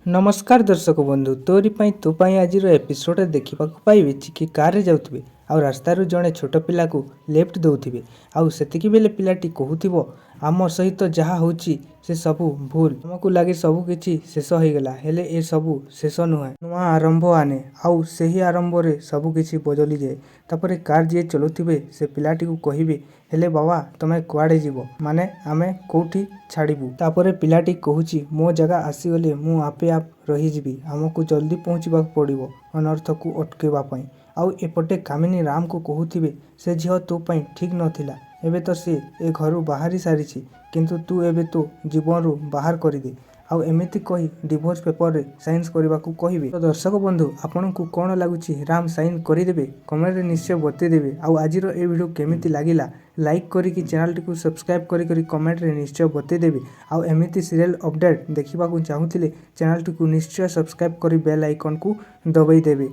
ନମସ୍କାର ଦର୍ଶକ ବନ୍ଧୁ, ତୋରି ପାଇଁ ତୋ ପାଇଁ ଆଜିର ଏପିସୋଡ଼ରେ ଦେଖିବାକୁ ପାଇବେ, ଚିକି କାରରେ ଯାଉଥିବେ ଆଉ ରାସ୍ତାରୁ ଜଣେ ଛୋଟ ପିଲାକୁ ଲିଫ୍ଟ ଦେଉଥିବେ। ଆଉ ସେତିକି ବେଳେ ପିଲାଟି କହୁଥିବ, ଆମ ସହିତ ଯାହା ହେଉଛି ସେ ସବୁ ଭୁଲ। ଆମକୁ ଲାଗେ ସବୁ କିଛି ଶେଷ ହେଇଗଲା, ହେଲେ ଏ ସବୁ ଶେଷ ନୁହେଁ। ନୂଆ ଆରମ୍ଭ ଆନେ ଆଉ ସେହି ଆରମ୍ଭରେ ସବୁ କିଛି ବଦଳିଯାଏ। ତାପରେ କାର୍ ଯିଏ ଚଲାଉଥିବେ ସେ ପିଲାଟିକୁ କହିବେ, ହେଲେ ବାବା, ତମେ କୁଆଡ଼େ ଯିବ? ମାନେ ଆମେ କୋଉଠି ଛାଡ଼ିବୁ? ତାପରେ ପିଲାଟି କହୁଛି, ମୋ ଜାଗା ଆସିଗଲେ ମୁଁ ଆପେ ଆପେ ରହିଯିବି। ଆମକୁ ଜଲ୍ଦି ପହଞ୍ଚିବାକୁ ପଡ଼ିବ ଅନର୍ଥକୁ ଅଟକେଇବା ପାଇଁ। ଆଉ ଏପଟେ କାମିନୀ ରାମକୁ କହୁଥିବେ, ସେ ଝିଅ ତୋ ପାଇଁ ଠିକ୍ ନଥିଲା। ଏବେ ତ ସେ ଏ ଘରୁ ବାହାରି ସାରିଛି, କିନ୍ତୁ ତୁ ଏବେ ତୋ ଜୀବନରୁ ବାହାର କରିଦେ। ଆଉ ଏମିତି କହି ଡିଭୋର୍ସ ପେପରରେ ସାଇନ୍ସ କରିବାକୁ କହିବେ। ତ ଦର୍ଶକ ବନ୍ଧୁ, ଆପଣଙ୍କୁ କ'ଣ ଲାଗୁଛି, ରାମ ସାଇନ୍ କରିଦେବେ? କମେଣ୍ଟରେ ନିଶ୍ଚୟ ବତେଇଦେବେ। ଆଉ ଆଜିର ଏ ଭିଡ଼ିଓ କେମିତି ଲାଗିଲା, ଲାଇକ୍ କରିକି ଚ୍ୟାନେଲଟିକୁ ସବସ୍କ୍ରାଇବ୍ କରି କରି କମେଣ୍ଟରେ ନିଶ୍ଚୟ ବତେଇଦେବେ। ଆଉ ଏମିତି ସିରିଏଲ୍ ଅପଡ଼େଟ୍ ଦେଖିବାକୁ ଚାହୁଁଥିଲେ ଚ୍ୟାନେଲଟିକୁ ନିଶ୍ଚୟ ସବସ୍କ୍ରାଇବ୍ କରି ବେଲ୍ ଆଇକନ୍କୁ ଦବେଇ ଦେବେ।